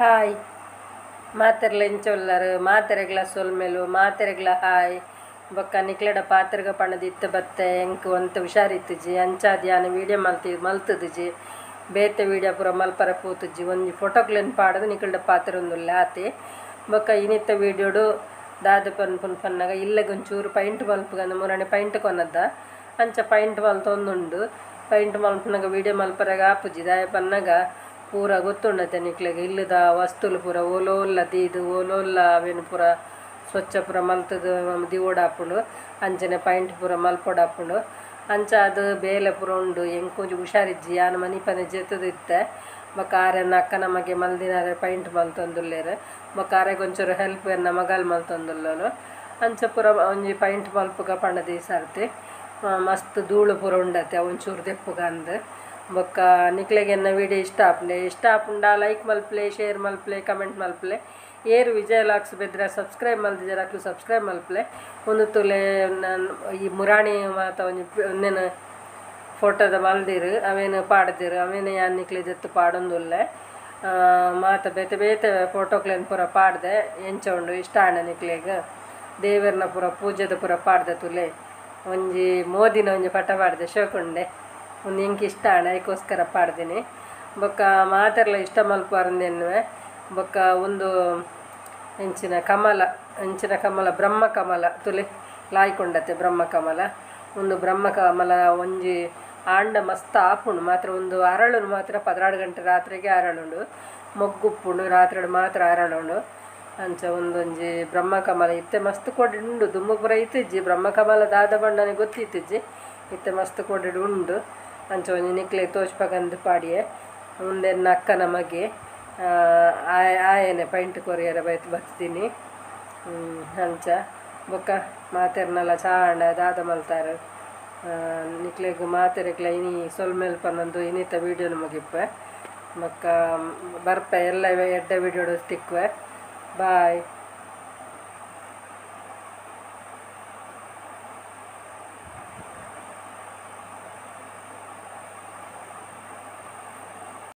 Hi ಮಾತೆರ್ಲ ಇಂಚೊಲ್ಲರು ಮಾತೆರೆಗ್ಲ ಸೊಲ್ಮೆಲು ಮಾತೆರೆಗ್ಲ hi ಬೊಕ್ಕ ನಿಕ್ಲೆಡ ಪಾತ್ರಗ ಪಣದ ಇತ್ತ ಬತ್ತೆ ಎಂಕ್ ಒಂತ ಹುಷಾರಿತ್ತಿಜಿ ಅಂಚಾದ್ ಯಾನ್ ವೀಡಿಯೋ ಮಲ್ತದಿಜಿ ಬೇತೆ ವೀಡಿಯೋ ಪೂರ ಮಲ್ಪರ ಪೋತುಜಿ ಒಂಜಿ ಫೋಟೋಕ್ಲೆನ್ ಪಾಡದು ನಿಕ್ಲೆಡ ಪಾತ್ರ ಆತೆ ಬೊಕ್ಕ ಇನಿತ್ತ ವೀಡಿಯೋಡು ದಾದ ಪನ್ಪುನ್ ಪನ್ನಗ ಇಲ್ಲಗೊಂಚೂರು ಒಂಚೂರು ಪೈಂಟ್ ಮಲ್ಪುಗಂದು ಮುರಣೆ ಪೈಂಟ್ ಕೊನದ ಅಂಚ ಪೈಂಟ್ ಮಲ್ತೊಂದುಂಡು ಪೈಂಟ್ ಮಲ್ಪುನಗ ವೀಡಿಯೋ ಮಲ್ಪರಗ ಆಪುಜಿ ದಾಯ ಪನ್ನಗ ಪೂರ ಗೊತ್ತುಂಡತೆ ನಿಕ್ಲೆಗ್ ಇಲ್ಲದ ವಸ್ತುಲು ಪೂರ ಓಲೋಲ್ಲ ದೀದು ಓಲೋಲ್ಲ ಅವೇನು ಪೂರ ಸ್ವಚ್ಛ ಪೂರ ಮಲ್ತದು ದಿವೋಡಾಪುಂಡು ಅಂಚನೆ ಪೈಂಟ್ ಪೂರ ಮಲ್ಪೊಡಾಪುಂಡು ಅಂಚ ಅದು ಬೇಲೆ ಪೂರ ಉಂಡು ಎಂಕ್ ಒಂಜಿ ಹುಷಾರಿಜ್ಜಿ ಯಾನ್ ಮನಿಪನೆ ಜೆತ್ತುದಿತ್ತೆ ಬೊಕ್ಕ ಆರೆನ ಅಕ್ಕನ ಮಗೆ ಮಲ್ದಿನಾರೆ ಪೈಂಟ್ ಮಲ್ತೊಂದುಲ್ಲೆರ್ ಬೊಕ್ಕ ಆರೆಗ್ ಒಂಚೂರು ಹೆಲ್ಪ್ ಎನ್ನ ಮಗಲ್ ಮಲ್ತೊಂದುಲ್ಲೋಲು ಅಂಚ ಪೂರ ಒಂಜಿ ಪೈಂಟ್ ಮಲ್ಪುಗ ಪಂಡದಿ ಸರ್ತಿ ಮಸ್ತ್ ಧೂಳು ಪೂರ ಉಂಡತೆ ಒಂಚೂರು ದೆಪ್ಪುಗ ಅಂದ್ ಬೊಕ್ಕ ನಿಕ್ಲೆಗ್ ಎನ್ನ ವೀಡಿಯೋ ಇಷ್ಟ ಆಪುಂಡೆ ಇಷ್ಟ ಆಪುಂಡ ಲೈಕ್ ಮಲ್ಪಲೆ ಶೇರ್ ಮಲ್ಪಲೆ ಕಮೆಂಟ್ ಮಲ್ಪಲೆ ಏರು ವಿಜಯ ಲಾಕ್ಸ್ ಬೆದ್ರ ಸಬ್ಸ್ಕ್ರೈಬ್ ಮಲ್ದಿಜರ ಅಕ್ಲು ಸಬ್ಸ್ಕ್ರೈಬ್ ಮಲ್ಪಲೆ ಒಂದು ತುಲೆ ಈ ಮುರಾಣಿ ಮಾತ ಒಂಜಿ ಒಂದೇನು ಫೋಟೋದ ಮಲ್ದಿರು ಅವೇನು ಪಾಡ್ದಿರು ಅವೇನು ಯಾನ್ ನಿಕ್ಲೆ ಜೊತೆ ಪಾಡೊಂದುಲ್ಲೆ ಮಾತ ಬೇತೆ ಬೇತೆ ಫೋಟೋಕ್ಲೆನ್ ಪೂರ ಪಾಡ್ದೆ ಎಂಚ ಉಂಡು ಇಷ್ಟ ಆಂಡ ನಿಕ್ಲೆಗ್ ದೇವೆರ್ನ ಪೂರ ಪೂಜೆದ ಪೂರ ಪಾಡ್ದೆ ತುಲೆ ಒಂಜಿ ಮೋದಿನ ಒಂಜಿ ಪಟ ಪಾಡ್ದೆ ಶೋಕುಂಡೆ ಒಂದು ಎಂಕ್ ಇಷ್ಟ ಆಂಡ ಐಕೋಸ್ಕರ ಪಾಡ್ದಿನಿ ಬೊಕ್ಕ ಮಾತೆರ್ಲ ಇಷ್ಟ ಮಲ್ಪುವರಂದೆನ್ನುವೆ ಬೊಕ್ಕ ಒಂದು ಎಂಚಿನ ಕಮಲ ಎಂಚಿನ ಕಮಲ ಬ್ರಹ್ಮ ಕಮಲ ತುಲೆ ಲಾಯ್ಕೊಂಡತೆ ಬ್ರಹ್ಮ ಕಮಲ ಒಂದು ಬ್ರಹ್ಮ ಕಮಲ ಒಂಜಿ ಆಂಡ ಮಸ್ತ್ ಆಪುಂಡು ಮಾತ್ರ ಒಂದು ಅರಳುನು ಮಾತ್ರ 12 ಗಂಟೆ ರಾತ್ರಿಗೆ ಅರಳುಂಡು ಮೊಗ್ಗುಪ್ಪುಂಡು ರಾತ್ರಿ ಮಾತ್ರ ಅರಳುಂಡು ಅಂಚ ಒಂದೊಂಜಿ ಬ್ರಹ್ಮ ಕಮಲ ಇತ್ತೆ ಮಸ್ತ್ ಕೊಡಿ ಉಂಡು ದುಮ್ಮು ಪೂರ ಇತ್ತಿಜ್ಜಿ ಬ್ರಹ್ಮ ಕಮಲ ದಾದ ಬಣ್ಣನೆ ಗೊತ್ತಿತ್ತಿಜ್ಜಿ ಇತ್ತೆ ಮಸ್ತ್ ಕೊಡಿ ಉಂಡು ಅಂಚ ಒಂಜಿ ನಿಕ್ಲೆ ತೋಚ್ಪಗಂದು ಪಾಡಿಯೆ ಉಂದೆನ್ನ ಅಕ್ಕನ ಮಗೆ ಆಯನೆ ಪೈಂಟ್ ಕೊರಿಯರ ಬೈತ್ ಬತ್ತೀನಿ ಅಂಚ ಬೊಕ್ಕ ಮಾತೆರ್ನಲ ಚಾಂಡ ದಾದ ಮಲ್ತಾರು ನಿಕ್ಲೆಗ್ ಮಾತೆರೆಗ್ಲ ಇನಿ ಸೊಲ್ಮೆಲ್ ಪನ್ನೊಂದು ಇನಿತ ವೀಡಿಯೋನು ಮುಗಿಪ್ಪೆ ಬೊಕ್ಕ ಬರ್ಪೆ ಎಲ್ಲ ಎಡ್ಡೆ ವೀಡಿಯೋಡು ತಿಕ್ಕುವೆ ಬಾಯ್.